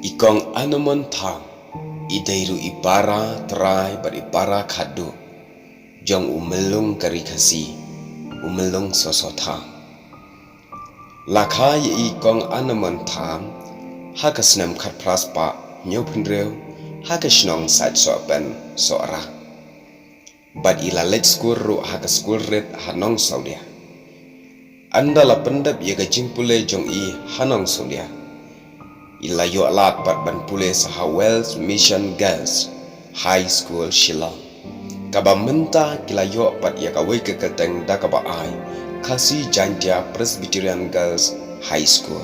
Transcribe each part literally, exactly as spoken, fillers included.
I Kong Anamon Tham i dei ruh i para trai bad i para khadduh jong u Myllung ka Ri Khasi, u Myllung Soso Tham. La kha ïa i Kong Anamon Tham ha ka snem khatphra spah hynñiewphew hynriew ha ka shnong Saitsohpen Sohra. Bad i la leit skul ruh ha ka skul rit ha Nongsawlia. Ynda la pyndep ïa ka jingpule jong i ha Nongsawlia, i la ïoh lad pat ban pule sa ha Wells Mission Girls High School, Shillong, kaba mynta ki la ïoh pat ïa kawei ka kyrteng da kaba ai Khasi Jaintia Presbyterian Girls High School.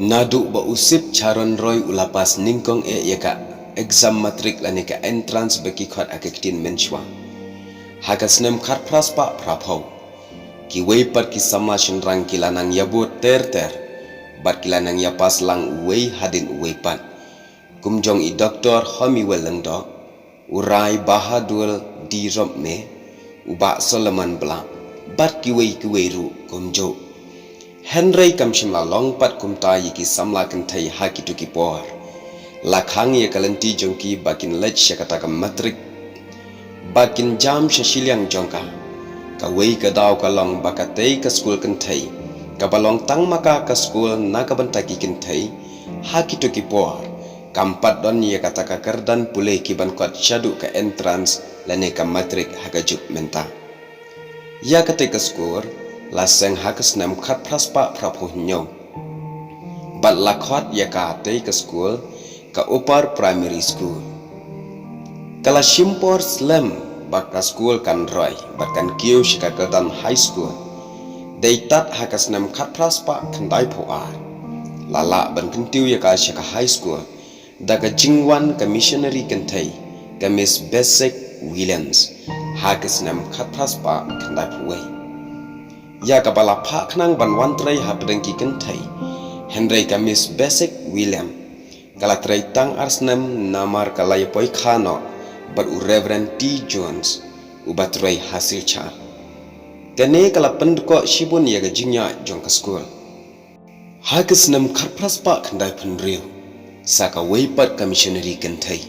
Naduh ba u Sip Charon Roy u la pass nyngkong eh ïa ka exam matric lane ka entrance ba ki khot ha ka ktien mynshwa ha ka snem khatphra spah phraphew, kiwei pat ki samla shynrang ki la nang ïa bud ter ter bad ki la nang ïa pass lang uwei hadien uwei pat, kum jong i Doktor Homiwell Lyngdoh, u Rai Bahadur D. Romney, u Bah Solomon Blah bad kiwei kiwei ruh kumjuh. Hynrei kam shym la long pat kumta ïa ki samla kynthei ha kito ki por. La khang ïa ka lynti jong ki ba kin leit sha kata ka matric ba kin jam sha shiliang jong ka. Kawei ka daw ka long ba katei ka skul kynthei kaba long tang ma ka ka skul na ka bynta ki kynthei ha kito ki por kam pat don ïa kata ka kyrdan pule ki ban kot shaduh ka entrance lane ka matric ha ka juk mynta. Ïa katei ka skul la seng ha ka snem khatphra spah phraphew hynñiew bad la khot ïa katei ka skul ka Upper Primary School. Ka la shim por slem ba ka skul kan roi bad kan kiew sha ka kyrdan high school. Dei tad ha ka snem khatphra spah khyndaiphew ar la lah ban kyntiew ïa ka sha ka high school da ka jingwan ka missionary kynthei ka Miss Bessie Williams ha ka snem khatphra spah khyndaiphew wei, ïa kaba la phah khnang ban wan trei hapdeng ki kynthei. Hynrei ka Miss Bessie Williams ka la trei tang ar snem namar ka la ïa poi kha noh bad u Reverend T. Jones uba trei ha Silchar. Kane ka la pyndkoh shibun ïa ka jingïaid jong ka skul. Ha ka snem khatphra spah khyndaiphew hynriew, sa kawei pat ka missionary kynthei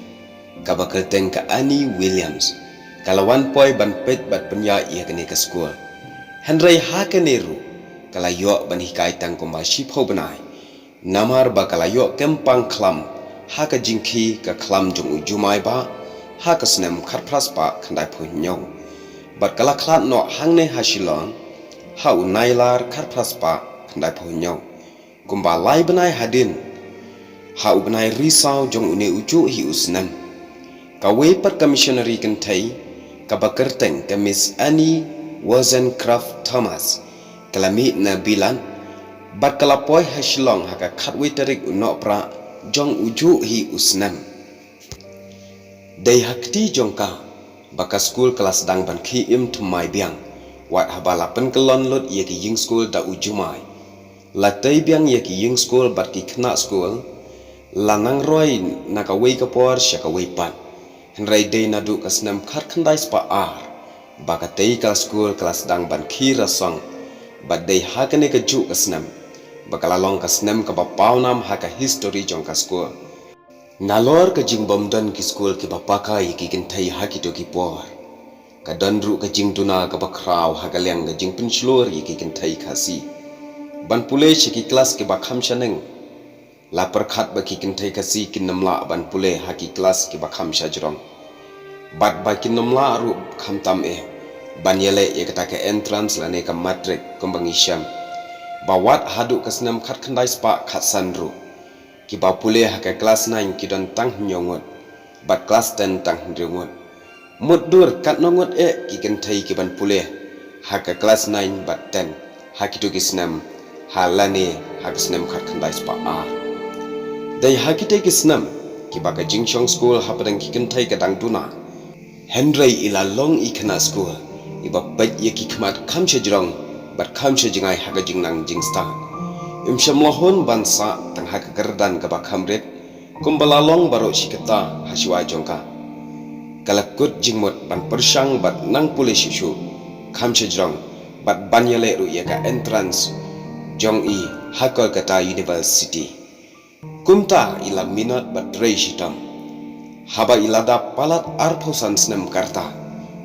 kaba kyrteng ka Annie Williams ka la wan poi ban peit bad pynïaid ïa kane ka skul. Hynrei ha kane ruh ka la ïoh ban hikai tang kumba shiphew bnai, namar ba ka la ïoh kyrpang khlam ha ka jingkhie ka khlam jong u Jumai Bah ha ka snem khatphra spah khyndaiphew hynñiew bad ka la khlad noh hangne ha Shillong ha u Nailar khatphra spah khyndaiphew hynñiew. Kumba lai bnai hadien, ha u bnai Risaw jong une u juh hi u snem, kawei pat ka missionary kynthei kaba kyrteng ka Miss Annie Wozencraft Thomas ka la mih na Bilan bad ka la poi ha Shillong ha ka khatwei tarik u Nohprah jong u juh hi u snem. Dei ha kti jong ka ba ka skul ka la sdang ban khie im thymmai biang, wat haba la pynkyllon lut ïa ki ïing skul da u Jumai. La tei biang ïa ki ïing skul bad ki khynnah skul, la nang roi na kawei ka por sha kawei pat. Hynrei dei naduh ka snem khatkhyndai spah ar ba katei ka skul ka la sdang ban khie rasong. Bad dei ha kane ka juh ka snem ba ka la long ka snem kaba pawnam ha ka histori jong ka skul. Nalor ka jingbym don ki skul kiba paka ïa ki kynthei ha kito ki por, ka don ruh ka jingduna kaba khraw ha ka liang ka jingpynshlur ïa ki kynthei Khasi ban pule sha ki klas kiba kham shaneng. La pyrkhat ba ki kynthei Khasi kin nym lah ban pule ha ki klas kiba kham shajrong, bad ba kin nym lah ruh khamtam eh ban ïaleh ïa kata ka entrance lane ka matric kumba ngi shem, ba wat haduh ka snem khatkhyndai spah khatsan ruh, kiba pule ha ka klas nine ki don tang hynñiew ngut bad klas ten tang hynriew ngut. Mutdur katno ngut eh ki kynthei ki ban pule ha ka klas nine bad ten ha kito ki snem, ha lane ha ka snem khatkhyndai spah ar. Dei ha kitei ki snem kiba ka jingshong skul hapdeng ki kynthei ka dang duna. Hynrei i la long i khynnah skul iba peit ïa ki khmat kham shajrong bad kham shajngai ha ka jingnang jingstad. Im shym la hun ban sah tang ha ka kyrdan kaba kham rit, kumba la long baroh shi katta ha shuwa jong ka. Ka la kut jingmut ban pyrshang bad nang pule shuh shuh kham shajrong bad ban ïaleh ruh ïa ka entrance jong i ha Kolkata University. Kumta i la minot bad trei shitom. Haba i la dap palat arphew san snem ka rta,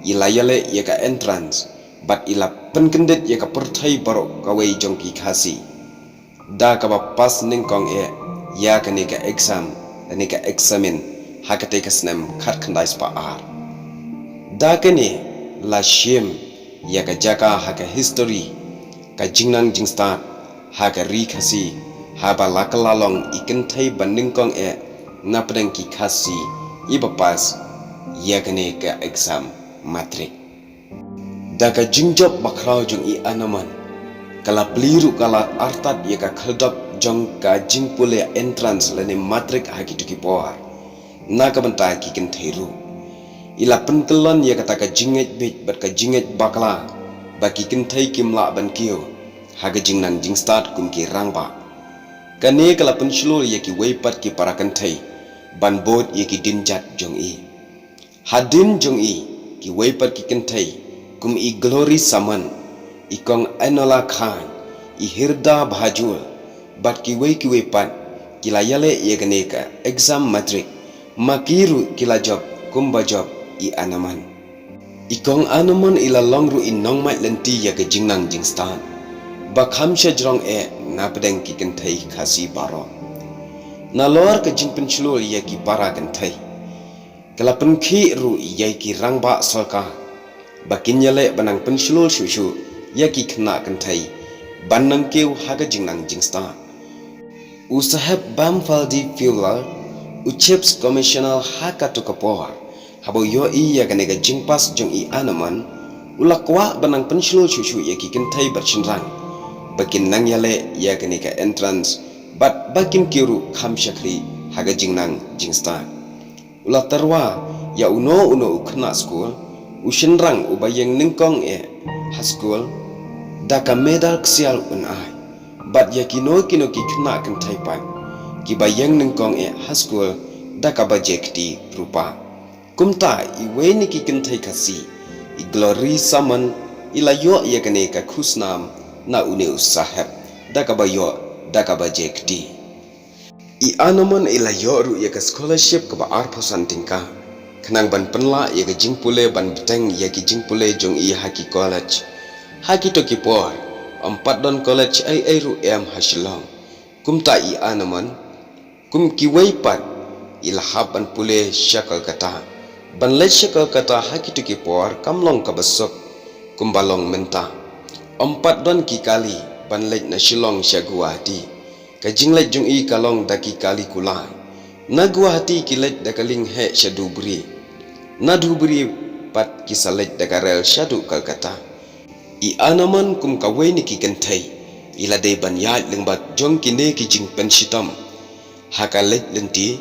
i la ïaleh ïa ka entrance bad i la pynkyndit ïa ka pyrthei baroh kawei jong ki Khasi da kaba pass nyngkong eh ïa kane ka exam, kane ka eksamin, ha katei ka snem khatkhyndai spah ar. Da kane la shim ïa ka jaka ha ka history ka jingnang jingstad ha ka ri Khasi, haba la kylla long i kynthei ba nyngkong eh napdeng ki Khasi iba pass ïa kane ka exam matrik. Da ka jingjop bakhraw jong i Anamon, ka la plie ruh ka la artat ïa ka khyrdop jong ka jingpule entrance lane matrik ha kito ki por na ka bynta ki kynthei ruh. I la pynkyllon ïa kata ka jingngeit beit bad ka jingngeit bakla ba ki kynthei kim lah ban kiew ha ka jingnang jingstad kum ki rangbah. Kane ka la pynshlur ïa kiwei pat ki para kynthei ban bud ïa ki dienjat jong i. Hadien jong i, kiwei pat ki kynthei kum i Glory Samon, i Kong Enola Khan, i Hirda Bhajul bad kiwei kiwei pat ki la ïaleh ïa kane ka exam matrik, ma ki ruh ki la jop kumba jop i Anamon. I Kong Anamon i la long ruh i nongmait lynti ïa ka jingnang jingstad ba kham sha jrong eh napdeng ki kynthei Khasi baroh. Nalor ka jingpynshlur ïa ki para kynthei, ka la pynkhih ruh ïa ki rangbah sorkar ba kin ïaleh ban nang pynshlur shuh shuh ïa ki khynnah kynthei ban nang kiew ha ka jingnang jingstad. U Saheb Bamfaldi Fuller, u Chief Commissioner ha kato ka por, haba u ïohi ïa kane ka jingpass jong i Anamon, u la kwah ban nang pynshlur shuh shuh ïa ki kynthei bad shynrang ba kin nang ïaleh ïa kane ka entrance bad ba kin kiew ruh kham shakri ha ka jingnang jingstad. U la tyrwa ïa uno uno u khynnah skul, u shynrang uba ïeng nyngkong eh ha skul da ka medal ksiar un ai, bad ïa kino kino ki khynnah kynthei pat kiba ïeng nyngkong eh ha skul da kaba jia kti rupa. Kumta iwei na ki kynthei Khasi, i Glory Samon, i la ïoh ïa kane ka khusnam na une u Saheb da kaba ïoh da kaba jia kti. I Anamon i la ïoh ruh ïa ka scholarship kaba arphew san tyngka khnang ban pynlah ïa ka jingpule ban bteng ïa ki jingpule jong i ha ki college. Ha kito ki por, ym pat don college ei ei ruh em ha Shillong. Kumta i Anamon, kum kiwei pat, i la hap ban pule sha Kolkata. Ban leit sha Kolkata ha kito ki por kam long kaba suk kumba long mynta. Ym pat don ki kali ban leit na Shillong sha Guwahati. Ka jingleit jong i ka long da ki kali kulai. Na Guwahati ki leit da ka lieng heh sha Dhubri. Na Dhubri pat ki sa leit da ka rel shaduh Kolkata. I Anamon kum kawei na ki kynthei, i la dei ban ïaid lyngba jong kine ki jingpynshitom ha ka leit lynti,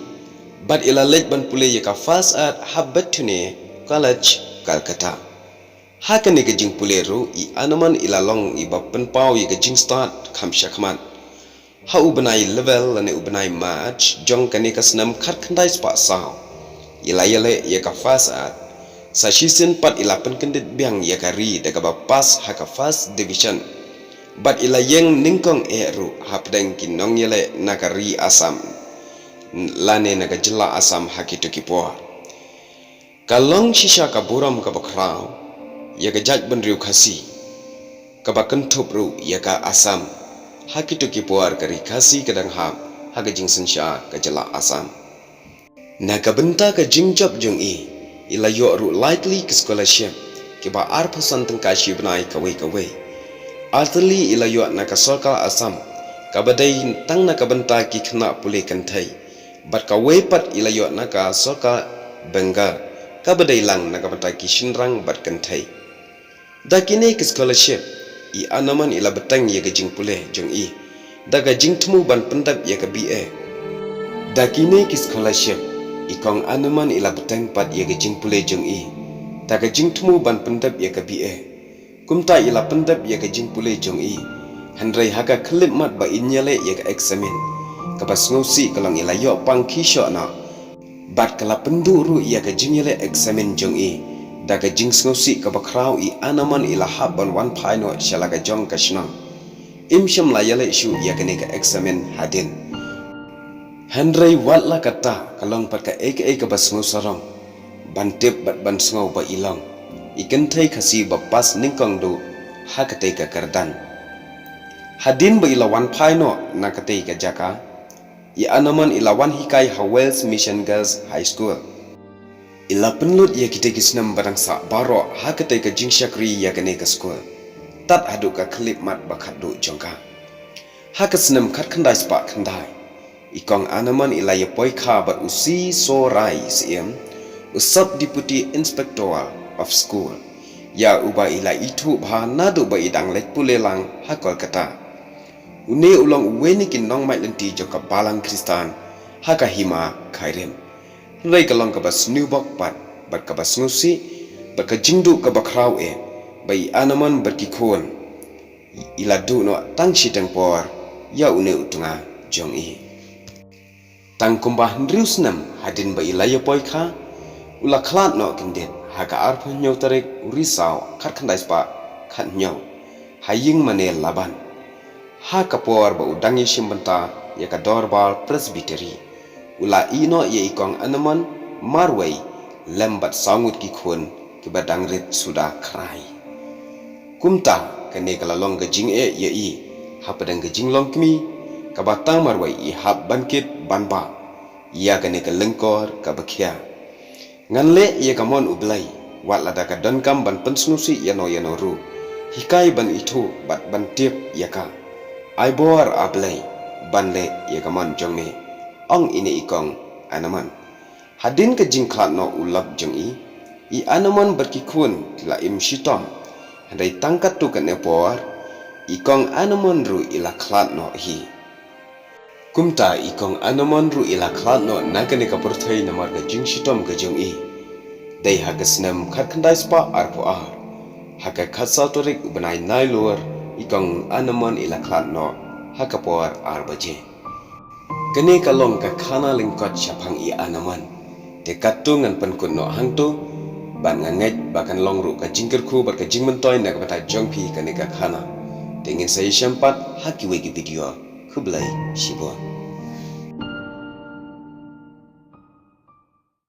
bad i la leit ban pule ïa ka First Art ha Bethune College, Calcutta. Ha kane ka jingpule ruh i Anamon i la long iba pynpaw ïa ka jingstad kham shakhmat. Ha u bnai Lber lane u bnai March jong kane ka snem khatkhyndai spah saw, i la ïaleh ïa ka First Art. Sa shisien pat i la pynkyndit biang ïa ka ri da kaba pass ha ka First Division. Bad i la ïeng nyngkong eh ruh hapdeng ki nongïaleh na ka ri Assam lane na ka jylla Assam ha kito ki por. Ka long shisha ka burom kaba khraw ïa ka jaitbynriew Khasi, kaba kynthup ruh ïa ka Assam. Ha kito ki por ka ri Khasi ka dang hap ha ka jingsynshar ka jylla Assam. Na ka bynta ka jingjop jong i, i la ïoh ruh lai tylli ki scholarship kiba arphew san tyngka shi bnai kawei kawei. Ar tylli i la ïoh na ka sorkar Assam, kaba dei tang na ka bynta ki khynnah pule kynthei. Bad kawei pat i la ïoh na ka sorkar Bengal, kaba dei lang na ka bynta ki shynrang bad kynthei. Da kine ki scholarship, i Anamon i la bteng ïa ka jingpule jong i da ka jingthmu ban pyndep ïa ka B A. Da kine ki scholarship, i Kong Anamon i la bteng pat ïa ka jingpule jong i da ka jingthmu ban pyndep ïa ka B A. Kumta i la pyndep ïa ka jingpule jong i. Hynrei ha ka khyllipmat ba in ïaleh ïa ka eksamin, kaba sngewsih ka long i la ïoh pang khisha noh. Bad ka la pynduh ruh ïa ka jingïaleh eksamin jong i da ka jingsngewsih kaba khraw. I Anamon i la hap ban wan phai noh sha la ka jong ka shnong. Im shym la ïaleh shuh ïa kane ka eksamin hadien. Hynrei wat la katta ka long pat kaei kaei kaba sngewsarong ban tip bad ban sngew ba i long i kynthei Khasi ba pass nyngkong duh ha katei ka kyrdan. Hadien ba i la wan phai noh na katei ka jaka, i Anamon i la wan hikai ha Wales Mission Girls High School. I la pynlut ïa kitei ki snem ba dang sah baroh ha katei ka jingshakri ïa kane ka skul, tad haduh ka khyllipmat ba khatduh jong ka. Ha ka snem khatkhyndai spah khyndai, i kong Anamon i la ïa poi kha bad u C Sorai Syiem, u Sub Deputy Inspector of School, ïa uba i la ithuh bha naduh ba i dang leit pule lang ha Kolkata. Une u long uwei na ki nongmait lynti jong ka Balang Khristan ha ka hima Khyrim. Hynrei ka long kaba sniew bok pat bad kaba sngewsih bad ka jingduh kaba khraw eh ba i Anamon bad ki khun i la duh noh tang shiteng por ïa une u tnga jong i. Tang kumba hynriew snem hadien ba i la ïa poi kha, u la khlad noh kyndit ha ka arphew hynñiew tarik u Risaw khatkhyndai spah khathynñiew ha ïing mane Laban. Ha ka por ba u dang ïashim bynta ïa ka dorbar Presbytery, u la ïeh noh ïa i kong Anamon marwei lem bad saw ngut ki khun kiba dang rit suda khrai. Kumta kane ka la long ka jingeh ïa i hapdeng ka jinglong kmie kaba tang marwei i hap ban kit ban bah ïa kane ka lyngkor kaba khia. Ngan leh ïa ka mon U Blei, wat lada ka donkam ban pynsngewsih ïano ïano ruh. Hikai ban ithuh bad ban tip ïa ka. Ai bor A Blei ban leh ïa ka mon jong me, ong ine i kong Anamon. Hadien ka jingkhlad noh u lok jong i, i Anamon bad ki khun ki la im shitom. Hynrei tang katto katne por, i kong Anamon ruh i la khlad noh hi. Kumta i kong Anamon ruh i la khlad noh na kane ka pyrthei namar ka jingshitom ka jong i. Dei ha ka snem khatkhyndai spah arphew ar, ha ka khatsaw tarik u bnai Nailur, i kong Anamon i la khlad noh ha ka por ar baje. Kane ka long ka khana lyngkot shaphang i Anamon. Te katto ngan pynkut noh hangto bad nga ngeit ba kan long ruh ka jingkyrkhu bad ka jingmyntoi na ka bynta jong phi kane ka khana. Te ngin sa ïashem pat ha kiwei ki video. Khublei shibun.